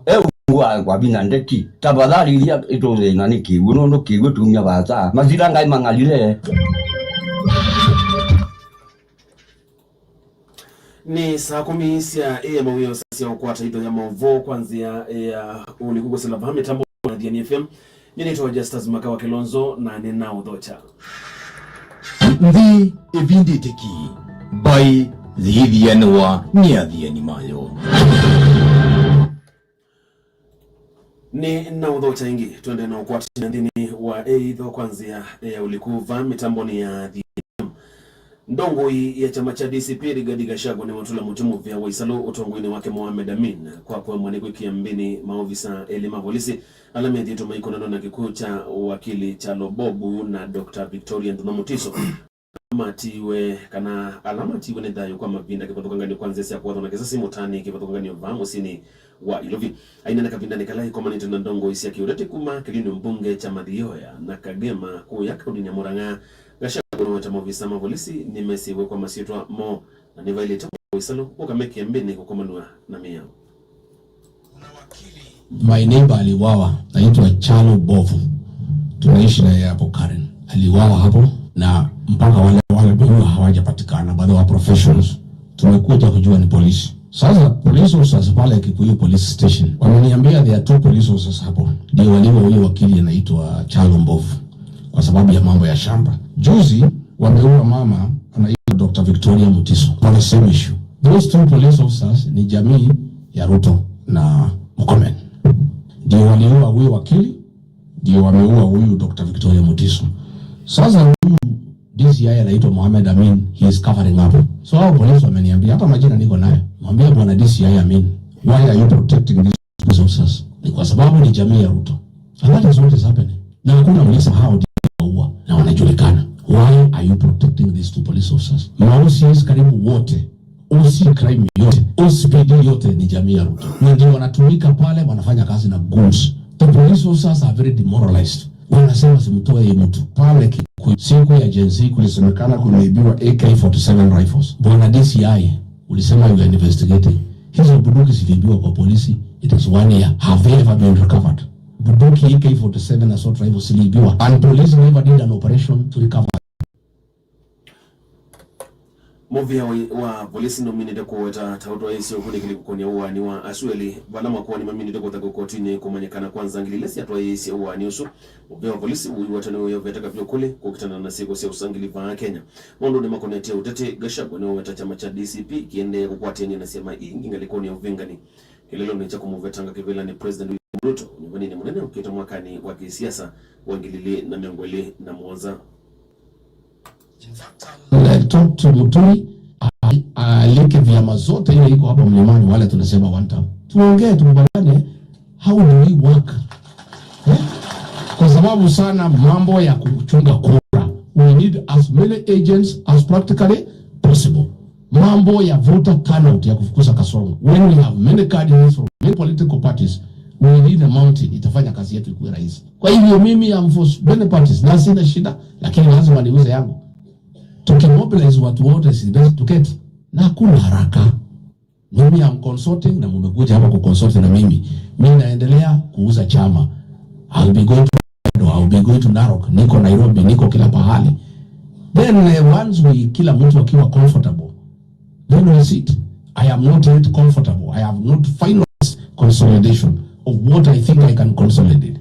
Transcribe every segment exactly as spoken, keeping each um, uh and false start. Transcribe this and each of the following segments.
E ungu wa kwa vina ndeti. Tafadhali ilia ituthina ni kiwu, nundu kiwu tumia vasa. Masila ngai mang'alile. Nĩ saa kũmi sya ĩema wĩosa sya ũkwata itho ya maũvoo kwa nzĩa ya ũliku kũsila vaa mĩtambo ya Thiani F M. Nyie nĩtawa Justus Maka wa Kilonzo na nĩ na ũthokya. Nthĩ ĩvindĩte ki, mbaĩ yĩithianĩwa nĩ athiani mayo. Nĩ na ũthokya ĩngĩ, twende na ũkwatĩna nthĩnĩ wa ĩitho kwa nzĩa ya ũliku vaa mĩtambonĩ ya Thiani F M. Ndongoi ya kyama kya D C P Rigathi Gachagua nĩwatũla mũtĩ mũvĩa wa isalũ ũtongoinĩ wake Mohamed Amin kwa kũemwa nĩ kwĩkĩa mbĩnĩ maovisa elĩ ma volisi ala methĩĩtwe maikonanwa na kĩkw'ũ kya wakili Kyalo Bob na Doctor Victoria Nthuma Mutiso. Matiwe kana ala matiwe nĩ thayũ kwa mavinda kĩvathũkanganyo kwa nzĩa sya kũathwa na kĩsasi mũtaanĩ kĩvathũkanganyo vaa mũsyĩnĩ wa Ilovi. Ainena kavindanĩ kala ĩkomanĩte na ndongoi sya kĩũteti kuma kĩlĩnĩ mbunge kya Mathioya na Kagema kũya kaũndĩnĩ ya Murang'a, Gachagua nĩweta maovisa ma volisi nĩmesĩwe kwa masyĩtwa moo na nĩvaĩlĩte kũĩsalũ ũkamekĩa mbĩnĩ kũkomanw'a na mĩao. My neighbor aliuawa, naitwa Chalo Bovu. Tunaishi na yeye hapo Karen. Aliuawa hapo na mpaka wale wale waliuawa hawajapatikana, but they were professionals. Tumekuja kujua ni polisi. Sasa police officers pale Kikuyu Police Station wameniambia there are two police officers hapo ndio waliua huyo wakili anaitwa Chalo Mbovu kwa sababu ya mambo ya shamba. Juzi wameua mama anaitwa Doctor Victoria Mutiso on the same issue. Those two police officers ni jamii ya Ruto na Murkomen. Ndio waliua huyo wakili, ndio wameua huyu Doctor Victoria Mutiso. Sasa huyu D C I anaitwa Mohamed Amin, he is covering up. So hao polisi wameniambia, hata majina niko nayo. Mwambie bwana D C I Amin, why are you protecting these police officers? Ni kwa sababu ni jamii ya Ruto. And that is what is happening. Na hakuna polisi hao ndio waua na wanajulikana. Why are you protecting these two police officers? Ma O Cs karibu wote, O C crime yote, O C P D yote ni jamii ya Ruto. Na ndio wanatumika pale, wanafanya kazi na goons. The police officers are very demoralized. Wanasema simtoe hii mtu pale Kikuyu. Siku ya Gen Z kulisemekana kumeibiwa A K forty-seven rifles. Bwana D C I, ulisema you are investigating. Hizo bunduki ziliibiwa kwa polisi. It is one year. Have they ever been recovered? Bunduki A K forty-seven assault rifles ziliibiwa. And police never did an operation to recover. Mũvĩa wa, wa volisi nũminĩte kũweta ta ũtwaĩĩsye ũkunĩkĩli kũkonia ũaani wa asu elĩ, vala makoani maminĩte kũthakwa kotinĩ kũmanyĩkana kwa nzangili ila syatwaĩĩsye ũaani ũsu. Mũvĩa wa volisi ũiweta nĩwĩovete kavyũ kũlĩ kũkitana na syĩko sya ũsangili vaa Kenya. Maũndũnĩ makonetye ũteti, Gachagua nĩwaweta kyama kya D C P kĩendee kũkwatĩanĩa na syama ingĩ ngalĩkonĩ ya ũvĩngani kĩlelonĩ kya kũmũvetanga kĩvĩlanĩ President William Ruto ũnyuvaninĩ mũnene ũkĩte mwakanĩ wa kĩsiasa wa ngili ilĩ na mĩongo ĩlĩ na mũonza. Talk to Muturi, a- aalike vyama zote ile iko hapa mlimani, wale tunasema one term. Tuongee, tukubaliane, how do we work? Eh? Kwa sababu sana mambo ya kuchunga kura, we need as many agents as practically possible. Mambo ya voter turnout ya kufukuza kasongo. When we have many candidates from many political parties, we need a mountain, itafanya kazi yetu ikuwe rahisi. Kwa hivyo mimi I'm for many parties, na sina shida, lakini lazima niuze yangu. Tukimobilize watu wote, si best tuketi. Na hakuna haraka. Mimi I'm consulting na mumekuja hapa kuconsult na mimi. Mimi naendelea kuuza chama. I'll be going to, I'll be going to Narok, niko Nairobi, niko kila pahali. Then uh, once we, kila mtu akiwa comfortable, then we'll sit. I am not yet comfortable. I have not finalized consolidation of what I think I can consolidate.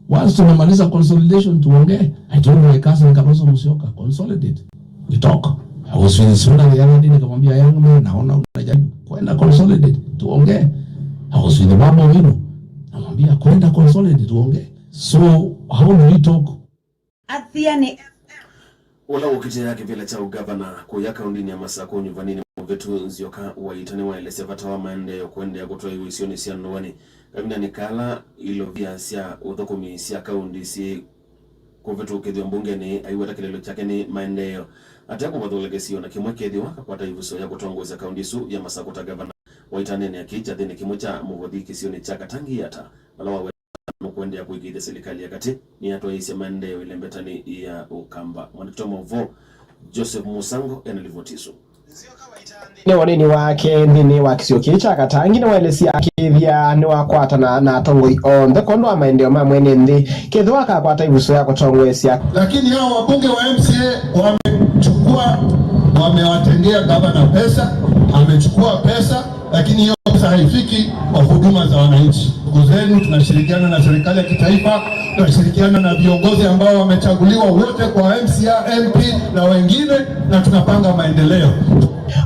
Once tumemaliza consolidation, tuongee. I told my cousin Kalonzo Musyoka, consolidate. We talk. I was with Sifuna the other day, nikamwambia, young man, naona unajaribu kwenda consolidate, tuongee. I was with Babu Owino, namwambia kwenda consolidate, tuongee. So how do we talk? Athiani. Ũla ũkitĩaa kĩvĩla kya ũgavana kũya kaũndĩnĩ ya Masakũ ũnyuvaninĩ mũvĩtu Nzioka Waita nĩwaelesya vata wa maendeeo kũendeea kũtwaĩĩw'a isionĩ sya ndũanĩ kavindanĩ kala ilovia sya ũthũkũmi sya kaũndĩ syĩ kũvĩtũkĩthw'a mbungenĩ. Aiweta kĩlĩlo kyake nĩ maendeeo atekũvathũkĩlya kĩsio na kĩmwe kethĩwa akakwata ĩvuso ya kũtongoesya kaũndĩ ĩsu ya Masakũ ta gavana. Waita aneenea kĩĩ kyathĩnĩ kĩmwe kya mũvothi kĩsionĩ kya Katangiata, vala waweta nũkũendeea kũĩkĩĩthya silikalĩ ya katĩ nĩyatwaĩĩsye maendeeo ĩlembetanĩ ya Ũkamba. Mwandĩki wa maũvoo Joseph Musango ena livoti ĩsu. Nĩ woneni wake nthĩnĩ wa kĩsio kĩĩ kya Katangi, nĩwaelesya akĩĩthya nĩwakwatana na atongoi onthe kwondũ wa maendeeo ma mwene nthĩ. Kethĩwa akakwata ĩvuso ya kũtongoesya. Lakini hao wabunge wa M C A wamechukua, wamewatengea gavana pesa, amechukua pesa, lakini hiyo pesa haifiki kwa huduma za wananchi. Ndugu zenu, tunashirikiana na serikali ya kitaifa, tunashirikiana na viongozi ambao wamechaguliwa wote kwa M C A, M P na wengine, na tunapanga maendeleo.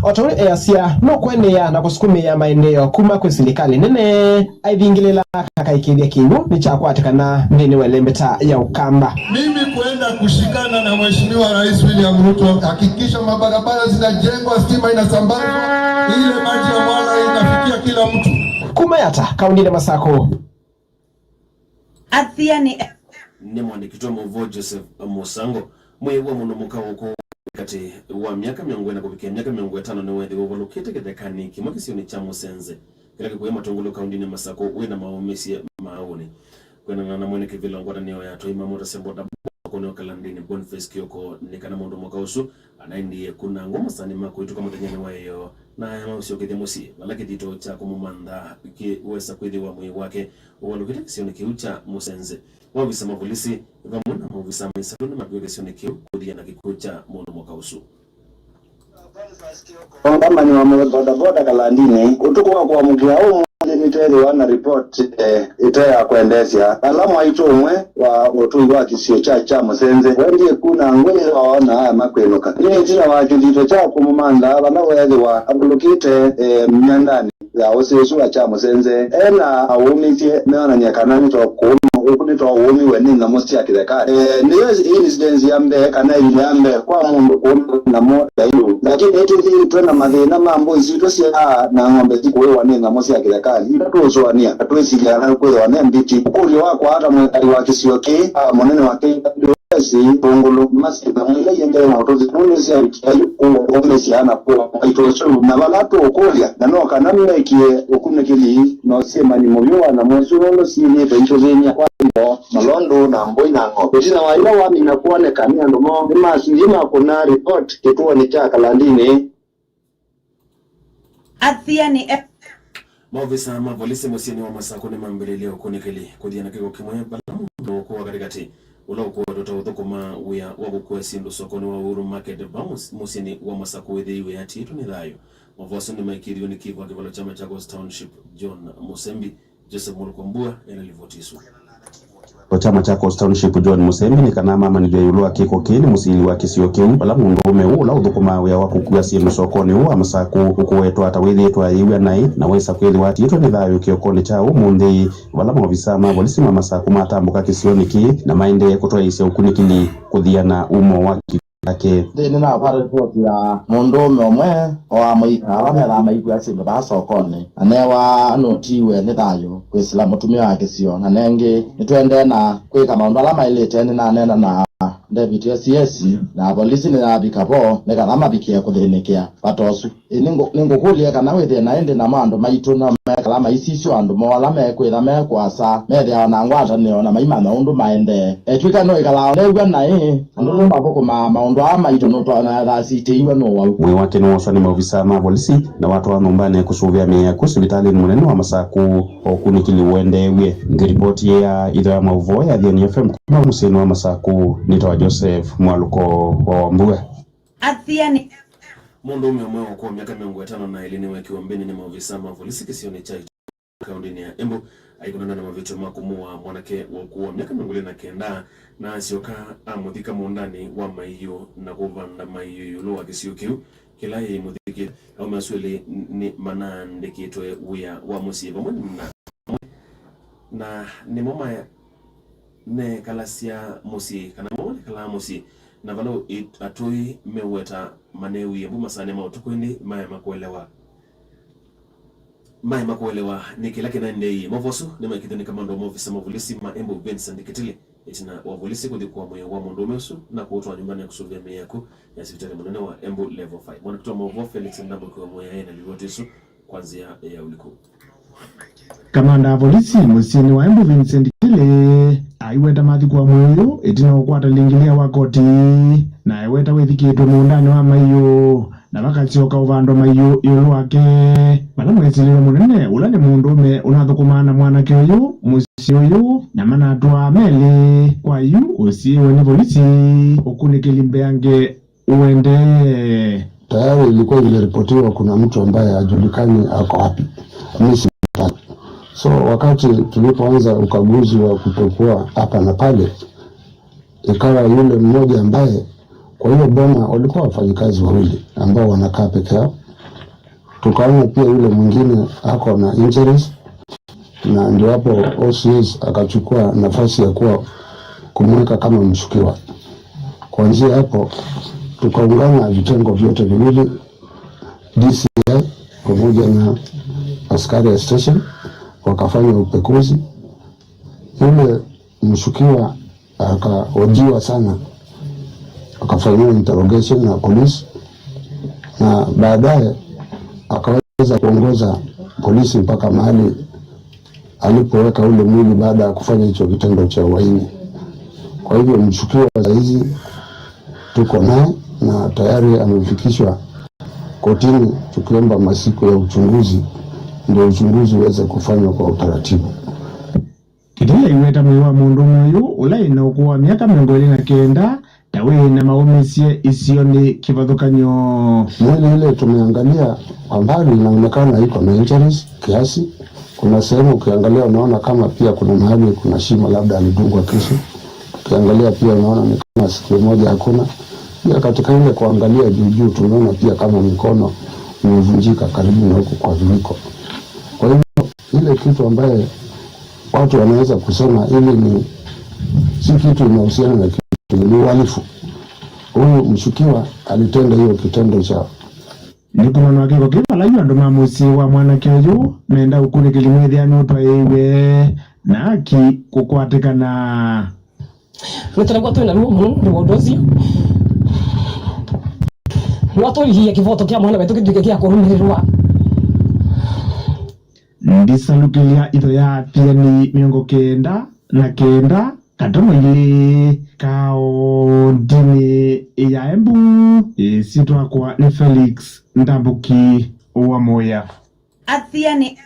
O ta ũu easya, nũkũendeea na kũsukumĩa maendeeo kuma kwĩ silikalĩ nene. Aivingĩlĩla akaĩkĩĩthya kĩw'ũ nĩkyakwatĩkana nthĩnĩ wa ĩlembeta ya Ũkamba. Mimi kwenda kushikana na Mheshimiwa Rais William Ruto, hakikisha mabarabara zinajengwa, stima inasambazwa, ile maji ya Mwala inafikia kila mtu. Kuma Yatta, kaũndĩnĩ Masakũ. Athiani F M. Nĩ mwandĩki wa maũvoo Joseph Mũsango. Mwĩĩ wa mũndũ mũka ũkũũ katĩ wa myaka mĩongo ĩna kũvikĩa myaka mĩongo ĩtano nĩweethĩwa ũvalũkĩte kĩthekanĩ kĩmwe kĩsionĩ kya Mũsenze kĩla kĩkũya Matũngũlũ kaũndĩnĩ Masakũ wĩ na maũmĩsye maaũnĩ. Kwĩanana na mwene kĩvĩla wa ngwatanĩo ya atwai ma mota sya bodaboda ũkonĩ wa Kalandini Boniface Kioko nĩ kana mũndũ mũka ũsu anaendie kũnangwa masaanĩ ma kũvĩtũka mũthenyanĩ wa ĩyoo na aya maũsyokethya mũsyĩ vala kĩthito kya kũmũmantha kĩwesa kwĩthĩwa mwĩĩ wake ũvalũkĩte kĩsionĩ kĩu kya Mũsenze. Maovisa ma volisi vamwe na maovisa ma isalu nĩmaviwe kĩsionĩ kĩu kũthiana kĩkw'ũ kya mũndũ mũka ũsu. Ũngamani wa bodaboda Kalandini ũtukũ wa kũamũkĩa ũmũnthĩ nĩtweethĩwa na ripoti, eh, ĩte ya kwendeesya vala mwaitũ ũmwe wa ũtũi wa kĩsio kya kya Mũsenze wendie kuna ngwĩ waona aya makwĩnũka. Nĩ ĩtina wa kĩthito kya kũmũmantha vala weethĩwa avulũkĩte, eh, myandanĩ ya ũsĩ ũsu wa kya Mũsenze ena aũmĩsye meonany'a kana nĩ ta kũũmĩwe nĩ nyamũ sya kĩthekanĩ. Eh, nĩyo incidence ya mbee kana ĩvinda ya mbee kwa mũndũ kũũmĩwa nĩ nyamũ ta ĩu, lakini nĩtwĩthĩĩtwe na mathĩna ma mbũi sitũ sya na ng'ombe sikũĩwa nĩ nyamũ sya kĩthekanĩ ila tũũsũanĩa na twĩsilya kana kwĩthĩwa ne mbiti. Ũkũlyo wakwa ta mwĩkali wa kĩsio kĩĩ, a mũnene wa K W S Matũngũlũ, masinda mwĩla iendee na ũtũthi nũndũ sya wiki ayu kũũmĩsya na kũũa mwaitũ ũsu, na vala tũũkũlya na no kana mekie ũkunĩkĩli na ũsyĩmani mũvyũ wa nyamũ isu nũndũ syĩthĩĩtwe itũthĩny'a kwa indo, malondu na mbũi na ng'ombe. Ĩtina wa ĩla wamina kwoneka nĩ andũ moo nĩmasuie makũna ripoti kĩtuonĩ kya Kalandini. Athiani F M. Maovisa ma volisi mũsyĩnĩ wa Masakũ nĩmambĩlĩlye ũkunĩkĩli kũthiana kĩko kĩmwe vala mũndũ ũkũwa katĩkatĩ ũla ũkũwetwa ta ũthũkũma wĩa wa kũkua syĩndũ sokonĩ wa Uhuru Market va mũs-, mũsyĩnĩ wa Masakũ wĩthĩiwe atiĩtwe nĩ thayũ. Maovisa asu nĩmaĩkĩĩthiwe nĩ kĩvũ wa kĩvalo kya Machakos Township John Musembi. Joseph Mũlũko Mbua ena livoti ĩsu. Kĩvalo kya Machakos Township John Musembi nĩ kana mamanĩthw'e ĩũlũ wa kĩko kĩĩ nĩ mũsili wa kĩsio kĩu, vala mũndũũme ũũ ũla ũthũkũmaa wĩa wa kũkua syĩndũ sokonĩ ũũ wa Masakũ ũkũwetwa ta wĩthĩĩtwe ayĩw'a naĩ na wesa kwĩthĩwa atiĩtwe nĩ thayũ kĩokonĩ kya ũmũnthĩ, vala maovisa ma volisi ma Masakũ matambũka kĩsionĩ kĩĩ na maendee kũtwaĩĩsya ũkunĩkĩli kũthiana umo wa kĩko kyake. Nthĩnĩ nakwata ripoti ya mũndũũme ũmwe o wa mũika ala methaa maikua syĩndũ vaa sokonĩ, na neew'aa nũtiiwe nĩ thayũ kwĩsĩla mũtumĩa wa kĩsio, na nengĩ nĩtũendee na kwĩka maũndũ ala maĩlĩte. Nĩnaneena na David S S na volisi nĩyavika vo nĩ kana mavikĩe kũthĩnĩkĩa vata ũsu. Ĩ, nĩngũ-, nĩngũkũlye kana wĩthĩe na ĩndĩ namo andũ maitũ no mekala maisisya andũ moo ala mekwĩtha me kũasa methĩawa na ngwatanĩo na maimanya ũndũ maendee. Etw'ĩka no ĩkalaa ũnew'a naĩ, andũ nĩmathũkũmaa maũndũ aa maitũ nũtwona thasitĩiwe nũwau. Mwĩĩ wake nĩwooswa nĩ maovisa ma volisi na watwawa nyũmbanĩ kũsũvĩa mĩĩ yaku sivitalĩnĩ mũnene wa Masakũ. Ũkunĩkĩli ũendeew'e. Nthĩ ripoti ya itho ya maũvoo ya Athiani F M kuma mũsyĩnĩ wa Masakũ, nĩtawa Joseph Mwalũko wa Wambua. Athiani F M. Mũndũũme ũmwe wa ũkũũ wa myaka mĩongo ĩtano na ĩlĩ nĩwekiwe mbĩnĩ nĩ maovisa ma volisi kĩsionĩ kya Itũngũlũ kaũndĩnĩ ya Embu aikũnana na mavĩtyo ma kũmũaa mwanake wa ũkũũ wa myaka mĩongo ĩlĩ na kenda, na asyoka amũthika mũũndanĩ wa maiũ na kũvanda maiũ ĩũlũ wa kĩsio kĩu kĩla ĩimũthikĩte. Aũme asu elĩ nĩ manaandĩkĩtwe wĩa wa mũsyĩ vamwe na na nĩmo ma-, meekalasya mũsyĩ, kana nĩmo manekalaa mũsyĩ, na vala it-, atũi meũweta maneewie mbu masaanĩ ma ũtukũ, ĩndĩ maema kũelewa, maema kũelewa nĩ kĩla kĩnaendeeie. Maũvoo asu nĩmaĩkĩĩthw'a nĩ kamanda wa maovisa ma volisi ma Embu, Vincent Kitili, ĩtina wa volisi kũthi kũaa mwĩĩ wa mũndũũme ũsu na kũũtwaa nyũmbanĩ ya kũsũvĩa mĩĩ yaku ya sivitalĩ mũnene wa Embu Level five. Mwanakitũ wa maũvoo Felix Ndambuki wa Mwĩaĩ na livoti ĩsu kwa nzĩa ya ũliku. Kamanda wa volisi mũsyĩnĩ wa Embu Vincent Kitili aiweta mathi kũaa mwĩĩ ũyũ ĩtina wa kũkwata lingilia wa koti, na aiweta wĩthikĩtwe mũũndanĩ wa maiũ. na vakasyoka ũvandwa maiũ ĩũlũ wake, vala mwĩsilĩlo mũnene ũla nĩ mũndũũme ũnathũkũmaa na mwanake ũyũ mũsyĩ ũyũ, na manatwaa melĩ kwa yu ũsiĩwe nĩ volisi, ũkunĩkĩli mbeange ũendee. Tayari ilikuwa imeripotiwa kuna mtu ambaye hajulikani ako wapi, missing person. So wakati tulipoanza ukaguzi wa kutokuwa hapa na pale, ikawa yule mmoja ambaye, kwa hiyo boma walikuwa wafanyikazi wawili ambao wanakaa peke yao, tukaona pia yule mwingine ako na injuries, na ndio hapo O C S akachukua nafasi ya kuwa kumweka kama mshukiwa. Kuanzia hapo tukaungana vitengo vyote viwili, D C I pamoja na askari ya station, wakafanya upekuzi. Yule mshukiwa akahojiwa sana, akafanyiwa interrogation na polisi, na baadaye akaweza kuongoza polisi mpaka mahali alipoweka ule mwili baada ya kufanya hicho kitendo cha uhaini. Kwa hivyo mshukiwa saa hizi tuko naye na tayari amefikishwa kotini, tukiomba masiku ya uchunguzi ndio uchunguzi uweze kufanywa kwa utaratibu. Kĩtila iweta mwĩĩ wa mũndũũme ũyũ ũla ĩna ũkũũ wa myaka mĩongo ĩlĩ na kenda ta wĩ na maũmĩsye isionĩ kĩvathũkany'o. Mwili ile tumeangalia kwa mbali inaonekana iko na injuries kiasi. Kuna sehemu ukiangalia unaona kama pia kuna mahali kuna shimo, labda alidungwa kisu. Ukiangalia pia unaona ni kama sikio moja hakuna. Pia katika ile kuangalia juu juu tunaona pia kama mkono umevunjika karibu na huku kwa viwiko. Kwa hivyo ile kitu ambaye watu wanaweza kusema ili ni si kitu inahusiana na kitu, ni uhalifu. Huyu mshukiwa alitenda hiyo kitendo cha Nĩkũmanwa kĩko kĩu vala yu andũ ma mũsyĩ wa mwanake ũyũ menda ũkunĩkĩli mwĩthĩa nũtwaĩĩw'e na aki kũkwatĩkana. Nĩtũnagwa twĩ na ruo mũno nĩ wa ũndũ ũcio. Nĩwatũlilie kĩvoto kĩa mwana witũ kĩtuĩke kĩa kũrũmĩrĩrwa. Ndisalukĩlya itho ya athiani mĩongo kenda na kenda katono ilĩ kaũndĩnĩ ya Embu. Ĩsyĩtwa yakwa nĩ Felix Ndambuki wa Mũya. Athiani F M.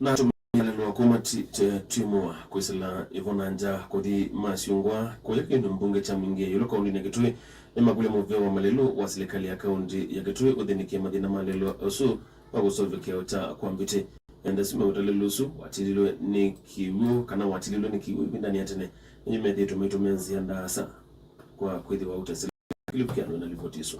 Na tũmanyĩlelwa kuma ti- te- twimũa kwĩsĩla ĩvo na nja kũthi masyũngwa kũya kĩndũ mbunge kya Mingi ĩũlũ kaũndĩnĩ ya Kitui nĩmakũlya mũvea wa malelũ wa silikalĩ ya kaũndĩ ya Kitui ũthĩnĩkĩe mathĩna ma lelũ ũsu wa kũseũvya kĩao kya kwa mbĩtĩ. Enda sima ũtalĩlũ ũsu watililwe nĩ kĩw'ũ kana watililwe nĩ kĩw'ũ ĩvindanĩ ya tene, nĩnyũ methĩĩtwe maitũmĩa nzĩa ndaasa kwa kwĩthĩwa ũtesĩla kĩlĩvu kya andũ na livoti ĩsu.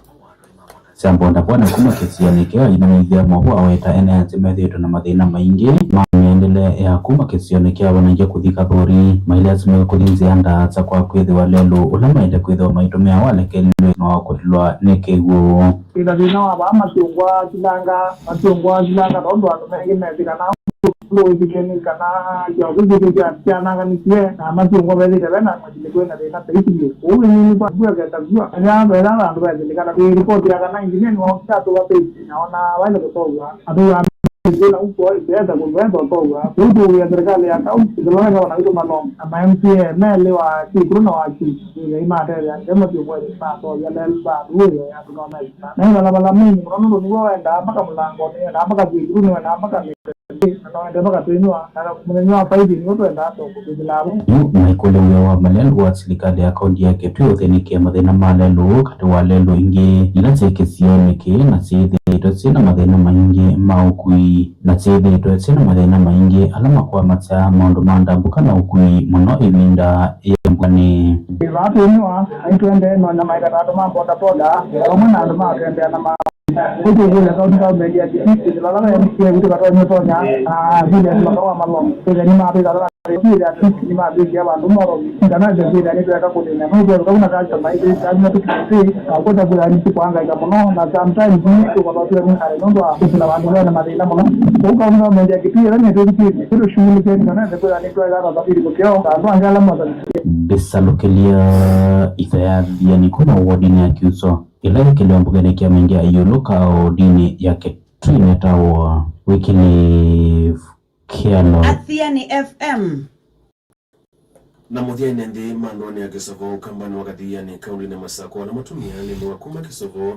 Sya mbondabonda kuma kĩsionĩ kĩu ainamĩthya mowau aweta ene nzĩ methĩĩtwe na mathĩna maingĩ ma mĩendele ya kuma kĩsionĩ kĩa Wanangi kũthi Kathũri, mailazimĩka kũthi nzĩa ndaasa kwa kwĩthĩwa lelũ ũla maĩle kwĩthĩwa maitũmĩa walekelilwe na wakũlilwa nĩ kĩw'ũ. Twĩ na thĩna wa vaa masyũngwa silanga, masyũngwa silanga tondũ andũ maingĩ methĩkana ndũĩthĩkeni kana kĩao kĩu kĩthĩ kyananganisye na masyũngwa vethĩte ve na mathilĩko na thĩna saisi vyũ. Ũu ĩnini kwa mbua kesa vyũ aya vela vandũ vethĩlĩkana kwĩ ripoti ya kana injineni wao kyatũwa pesi na ona waile kũtow'a atũwa ĩla ũko ĩkesa kũndũ ethotow'a kũu tũwĩa serikali ya kaunti ĩtũloleka wana witũ malongo na ma M C A melĩ wa Kikuru na wa Kikuyu. Ngai matethea nthĩ masyũngwa ĩlĩ maathoya lelũ vandũ wĩyo ya tũnomesa. Na ĩvala vala mĩnyi mũno nũndũ nĩw'o wendaa mpaka mũlangonĩ, wendaa mpaka Kikuyu, wendaa mpaka Mĩtĩ, na no wende mpaka twĩnywa, na mũthenya wa Friday nĩw'o twendaa soko, twĩthĩlaa vau. Yu maikũlya wĩa wa malelũ wa silikalĩ ya kaunti ya Kitui ũthĩnĩkĩe mathĩna ma lelũ katĩ wa lelũ ingĩ ila syĩ kĩsionĩ kĩĩ na syĩthĩĩtwe syĩ na mathĩna maingĩ ma ũkui. Na syĩthĩĩtwe syĩ na mathĩna maingĩ ala makwamasya maũndũ ma ndambũka na ũkui mũno ĩvinda ya mbũanĩ. Vaa twĩnywa, aitũendee no na maĩkata andũ ma bodaboda, vamwe na andũ ma kũtembea na ma kũtũkũlya kaunti government ya Kitui, vala va M C A witũ Katonyi Ũtonya, na Julius Makawa Malongo. Ĩthĩa nĩmatwĩka vala ĩthĩa nĩmatwĩkĩa vandũ moro, kana ĩthĩa nĩtweka kũthĩna. No tweka kuna customer ĩthĩa na tũkĩtĩ, na kũta kũla nĩ kwangaika mũno, na sometimes nĩ tũkothotiwe nĩ ngalĩ nũndũ wa kũsila vandũ vena mathĩna mũno. Kũu kaunti government ya Kitui ĩla nĩtwĩkĩtĩ, nĩtũshughulikie nĩ kana ĩthĩa kwĩthĩa nĩtweka thafiri mũkeo, na andũ angĩ ala mothavikie. Ndĩsalũkĩlya itho ya athiani kuma wodinĩ ya Kiuso, ĩla yĩkĩlĩwa mbungenĩ kĩa Mingi ya ĩũlũ kaũndĩnĩ ya Kitui nĩtawa Wycliffe Kyalo. Athiani F M. Na mũthyainĩ nthĩ ma ndũanĩ ya Kĩsovo, Ũkambanĩ wa Kathiani, kaũndĩnĩ Masakũ, ala matumĩa nĩ mĩwa kuma Kĩsovo